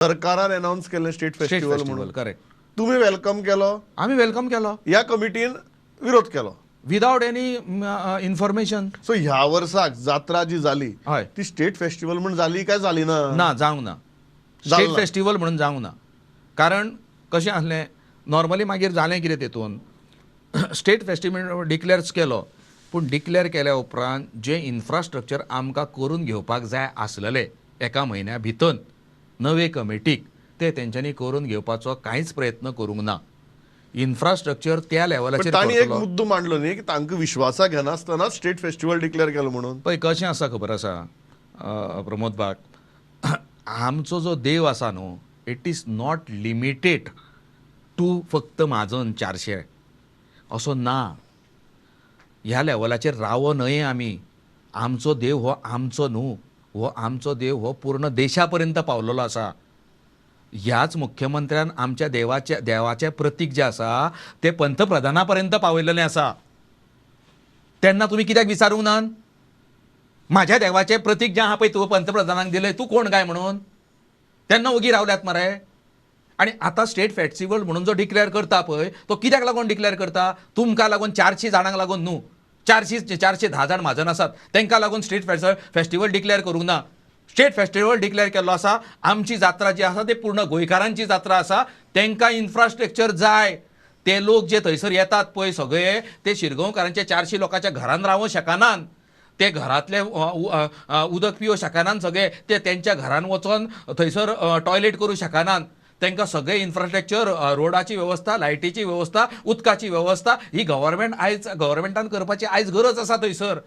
सरकारान अनाउन्स केलें state festival म्हणून. करेक्ट. तुमी welcome केलो? आमी welcome केलो. ह्या कमिटीन विरोध केलो विदाउट एनी इन्फॉर्मेशन. सो ह्या वर्साक जात्रा जी जाली हय ती स्टेट फेस्टिवल म्हण जाली काय जाली ना? ना, जावंक ना. स्टेट फेस्टिवल म्हणून जावंक ना. कारण कशें आसलें, नॉर्मली मागीर जालें कितें तेतून, स्टेट फेस्टिवल डिक्लेअर्स केलो, पूण डिक्लेअर केल्या उपरांत जें इन्फ्रास्ट्रक्चर आमकां करून घेवपाक जाय आसलेलें एका म्हयन्या भितर नवे कमिटीक, ते तेंच्यांनी करून घेवपाचो कांयच प्रयत्न करूंक ना. इन्फ्रास्ट्रक्चर त्या लेवलाचेर तांणी एक मुद्दो मांडलो न्ही की तांकां विश्वासा घेनासतना स्टेट फेस्टिवल डिक्लेअर केलो म्हणून. पळय कशें आसा खबर आसा प्रमोद बाग, आमचो जो देव आसा न्हू, it is not limited to फक्त म्हाजन 400 असो ना. ह्या लेवलाचेर रावो न्हय आमी. आमचो देव हो आमचो न्हू, हो आमचो देव हो पूर्ण देशा पर्यंत पावलेलो आसा. ह्याच मुख्यमंत्र्यान आमच्या देवाचें प्रतीक जें आसा तें पंतप्रधाना पर्यंत पावयलेलें आसा. तेन्ना तुमी कित्याक विचारूंक नात म्हाज्या देवाचें प्रतीक जें आहा पळय तूं पंतप्रधानाक दिलें, तूं कोण काय म्हणून? तेन्ना ओगी रावल्यात मरे. आनी आतां स्टेट फेस्टिवल म्हणून जो डिक्लेअर करता पळय तो कित्याक लागून डिक्लेअर करता? तुमकां लागून 400 जाणांक लागून न्हू, 410 जाण म्हाजन आसात तांकां लागून स्टेट फेस्टिवल डिक्लेअर करूंक ना. स्टेट फेस्टिवल डिक्लेअर केल्लो आसा. आमची जात्रा जी आसा ती पूर्ण गोंयकारांची जात्रा आसा, तांकां इन्फ्रास्ट्रक्चर जाय. ते लोक जे थंयसर येतात पळय सगळे ते शिरगांवकारांच्या 400 लोकांच्या घरान रावंक शकनात, ते घरांतले उदक पिवंक शकनात, सगळे ते तेंच्या घरान वचोन थंयसर टॉयलेट करूं शकनात. तांकां सगळे इन्फ्रास्ट्रक्चर, रोडाची वेवस्था, लायटीची वेवस्था, उदकाची वेवस्था ही गव्हर्मेंट आयज गव्हर्मेंटान करपाची आयज गरज आसा थंयसर.